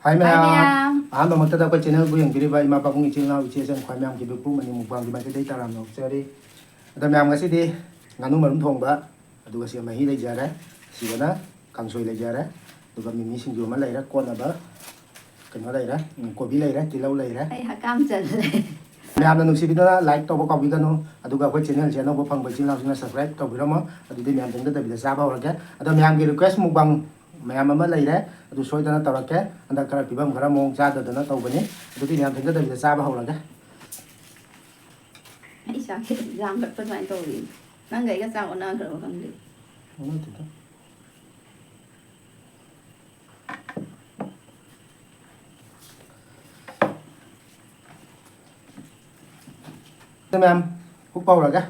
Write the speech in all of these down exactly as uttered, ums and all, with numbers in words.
ꯍꯥꯏ ꯃꯌꯥꯝ꯫ ꯃꯌꯥꯝ꯫ ꯑꯍꯥꯟꯕꯃꯛꯇꯗ ꯑꯩꯈꯣꯏ channelꯕꯨ ꯌꯦꯡꯕꯤꯔꯤꯕ ꯏꯃꯥ ꯄꯥꯕꯨꯡ ꯏꯆꯤꯜ ꯏꯅꯥꯎ ꯏꯆꯦ ꯏꯆꯟ ꯈ꯭ꯋꯥꯏ ꯃꯌꯥꯝꯒꯤ ꯕꯤꯄꯨ ꯃꯅꯤ ꯃꯨꯛꯕꯥꯡꯒꯤ ꯃꯥꯏꯀꯩꯗꯒꯤ ꯇꯔꯥꯝꯅ ꯑꯣꯛꯆꯔꯤ꯫ ꯑꯗꯣ ꯃꯌꯥꯝ ꯉꯁꯤꯗꯤ ꯉꯥꯅꯨ ꯃꯔꯨꯝ ꯊꯣꯡꯕ, ꯑꯗꯨꯒ ꯁꯤ ꯃꯍꯤ ꯂꯩꯖꯔꯦ, ꯁꯤꯗꯅ ꯀꯥꯡꯁꯣꯏ ꯂꯩꯖꯔꯦ, ꯑꯗꯨꯒ ꯃꯤꯃꯤ ꯁꯤꯡꯖꯨ ꯑꯃ ꯂꯩꯔꯦ, ꯀꯣꯠꯅꯕ ꯀꯩꯅꯣ ꯂꯩꯔꯦ, ꯎꯝ, ꯀꯣꯕꯤ ꯂꯩꯔꯦ, ꯇꯤꯜꯍꯧ ꯂꯩꯔꯦ꯫ ꯑꯩ ꯍꯛꯀꯥꯝ ꯆꯜꯂꯦ꯫ ꯃꯌꯥꯝꯅ ꯅꯨꯡꯁꯤꯕꯤꯗꯨꯅ like ꯇꯧꯕ ꯀꯥꯎꯕꯤꯒꯅꯨ, ꯑꯗꯨꯒ ꯑꯩꯈꯣꯏ channelꯁꯦ ꯑꯅꯧꯕ ꯐꯪꯕ ꯏꯆꯤꯜ ꯏꯅꯥꯎꯁꯤꯡꯅ subscribe ꯇꯧꯕꯤꯔꯝꯃꯣ꯫ ꯑꯗꯨꯗꯤ ꯃꯌꯥꯝ ꯊꯦꯡꯊꯗꯕꯤꯗ ꯆꯥꯕ ꯍꯧꯔꯒꯦ꯫ ꯑꯗꯣ ꯃꯌꯥꯝꯒꯤ request ꯃꯨꯛꯕꯥꯡ ꯃꯌꯥꯝ ꯑꯃ ꯂꯩꯔꯦ, ꯑꯗꯨ ꯁꯣꯏꯗꯅ ꯇꯧꯔꯛꯀꯦ꯫ ꯍꯟꯗꯛ ꯈꯔ ꯐꯤꯕꯝ ꯈꯔ ꯃꯑꯣꯡ ꯆꯥꯗꯗꯅ ꯇꯧꯕꯅꯤ꯫ ꯑꯗꯨꯗꯤ ꯃꯌꯥꯝ ꯊꯦꯡꯊꯗꯕꯤꯗ ꯆꯥꯕ ꯍꯧꯔꯒꯦ꯫ ꯑꯩ ꯆꯥꯛꯁꯦ ꯂꯥꯝꯒꯠꯄ ꯑꯗꯨꯃꯥꯏꯅ ꯇꯧꯔꯤ꯫ ꯅꯪꯒ ꯑꯩꯒ ꯆꯥꯛ ꯑꯣꯟꯅꯈ꯭ꯔꯕ ꯈꯪꯗꯦ꯫ ꯑꯣꯟꯅꯗꯦꯗ꯫ ꯑꯗꯨ ꯃꯌꯥꯝ ꯀꯨꯛ ꯄꯥꯎꯔꯒꯦ꯫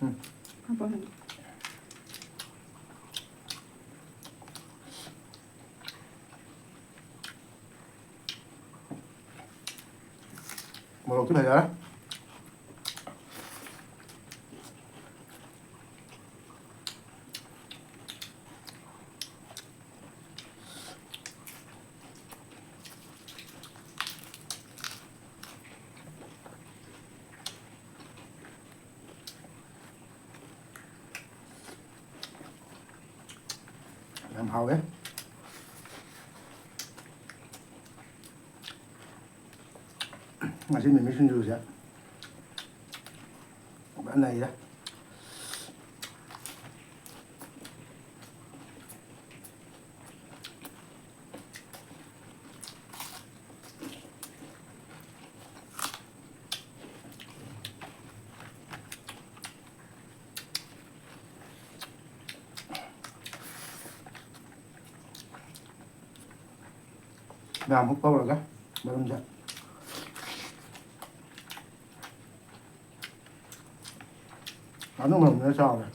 ꯎꯝ꯫ ꯍꯥꯞꯄꯣ, ꯍꯥꯞꯄꯣ꯫ ꯃꯣꯔꯣꯛꯇꯤ ꯐꯖꯔꯦ꯫ ꯌꯥꯝ ꯍꯥꯎꯋꯦ꯫ ꯉꯁꯤ ꯃꯤꯃꯤ ꯁꯤꯡꯖꯨꯁꯦ ꯐꯖꯅ ꯅꯩꯔꯦ꯫ ꯃꯌꯥꯝ ꯍꯨꯛ ꯇꯧꯔꯒ ꯃꯔꯨꯝꯁꯦ꯫ ꯉꯥꯅꯨ ꯃꯔꯨꯝꯁꯤꯅ ꯆꯥꯎꯔꯦ꯫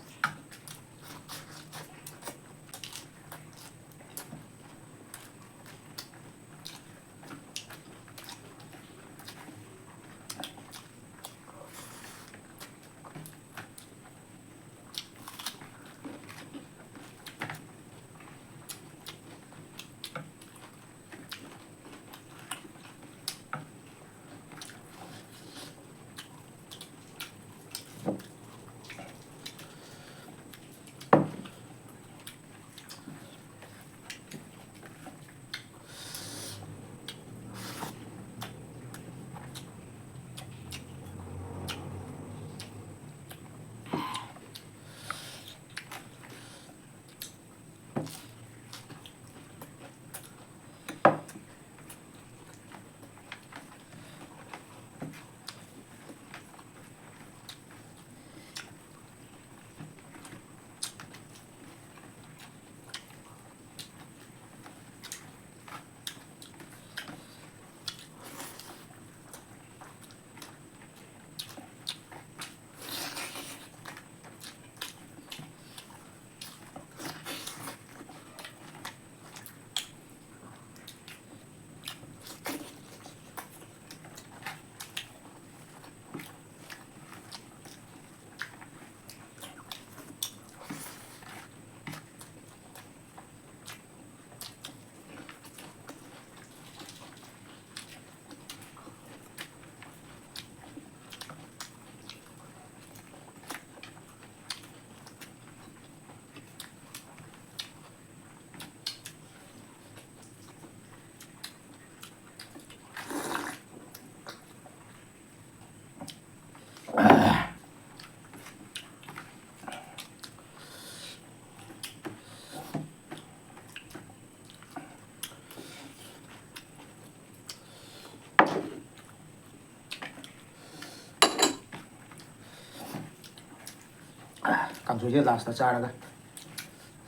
ꯍꯧꯖꯤꯛ ꯂꯥꯁꯇ ꯆꯥꯔꯒ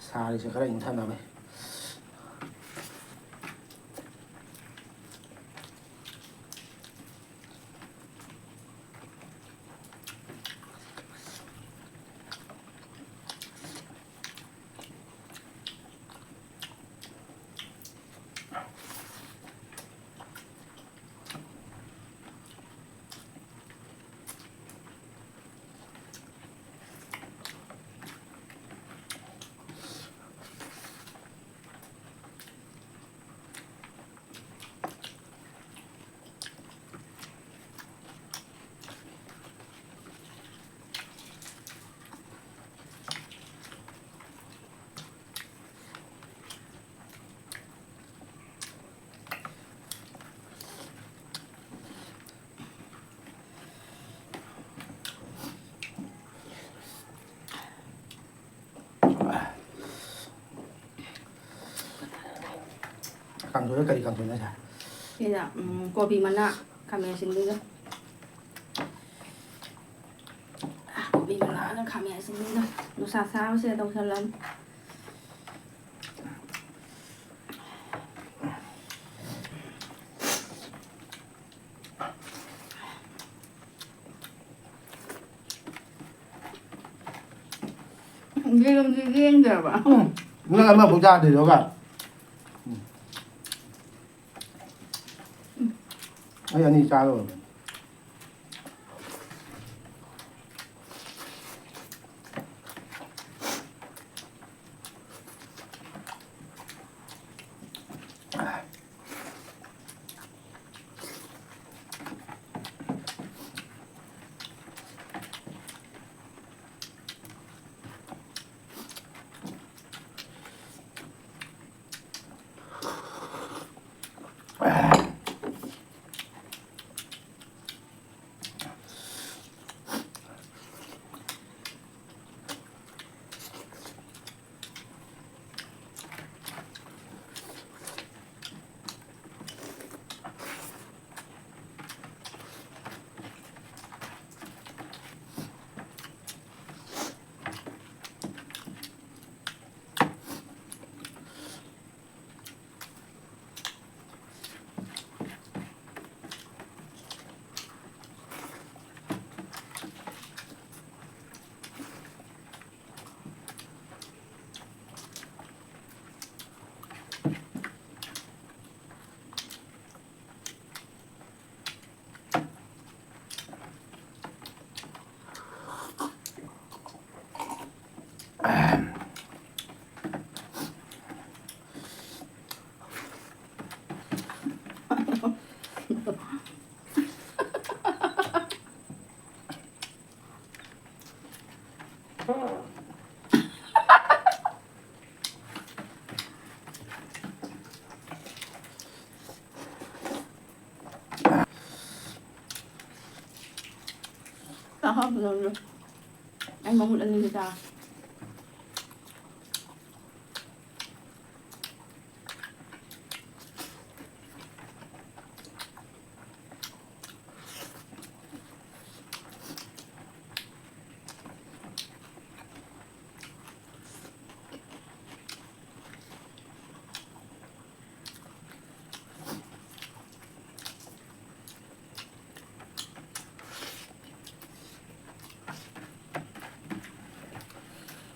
ꯁꯥꯔꯤꯁꯦ ꯈꯔ ꯏꯪꯊꯅꯕ꯫ ꯀꯥꯡꯁꯣꯏꯗ ꯀꯔꯤ ꯀꯥꯡꯁꯣꯏꯅꯣ ꯁꯦ? ꯁꯤꯅ, ꯎꯝ, ꯀꯣꯕꯤ ꯃꯅꯥ, ꯈꯥꯃꯦꯟ ꯑꯁꯤꯟꯕꯤꯒ꯫ ꯀꯣꯕꯤ ꯃꯅꯥꯒ ꯈꯥꯃꯦꯟ ꯑꯁꯤꯟꯕꯤꯒ ꯅꯨꯡꯁꯥ ꯁꯥꯕꯁꯤꯗ ꯇꯧꯁꯜꯂꯅꯤ꯫ ꯌꯦꯔꯨꯝꯁꯤ ꯂꯦꯡꯗ꯭ꯔꯕ? ꯎꯝ, ꯅꯪ ꯑꯃꯐꯥꯎ ꯆꯥꯗ꯭ꯔꯤꯗꯣꯒ꯫ ꯎꯝ꯫ ꯑꯩ ꯑꯅꯤ ꯆꯥꯔꯣꯏ꯫ ꯆꯥꯛ ꯍꯥꯞꯄꯗ ꯑꯩ ꯃꯃꯨꯠ ꯑꯅꯤꯁꯦ ꯆꯥ꯫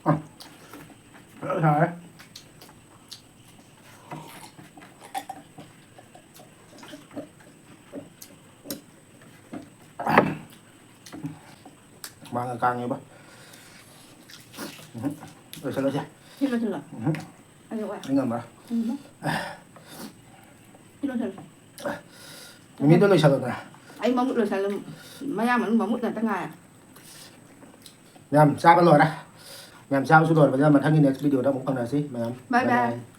ꯑ, ꯐꯖꯅ ꯁꯥꯔꯦ꯫ ꯃꯥꯡꯒ ꯀꯥꯡꯉꯦꯕ꯫ ꯎꯝ, ꯂꯣꯏꯁꯜꯂꯁꯦ꯫ ꯁꯤ ꯂꯣꯏꯁꯜꯂꯣ꯫ ꯎꯝ, ꯑꯗꯨ ꯑꯣꯏ꯫ ꯑꯩ ꯉꯝꯃꯔꯣꯏ꯫ ꯎꯝ꯫ ꯁꯤ ꯂꯣꯏꯁꯜꯂꯣ꯫ ꯃꯤꯃꯤꯗꯣ ꯂꯣꯏꯁꯜꯂꯣꯗꯅ꯫ ꯑꯩ ꯃꯃꯨꯠ ꯂꯣꯏꯁꯜꯂꯣ꯫ ꯃꯌꯥ ꯃꯅꯨꯡ ꯃꯃꯨꯠ ꯉꯥꯛꯇ ꯉꯥꯏꯔꯦ꯫ ꯃꯌꯥꯝ ꯆꯥꯕ ꯂꯣꯏꯔꯦ꯫ ꯃꯌꯥꯝ ꯆꯥꯕꯁꯨ ꯂꯣꯏꯔꯕꯅꯤꯅ ꯃꯊꯪꯒꯤ next video ꯗ ꯑꯃꯨꯛ ꯐꯪꯅꯔꯁꯤ ꯃꯌꯥꯝ꯫ Bye bye꯫ Bye bye꯫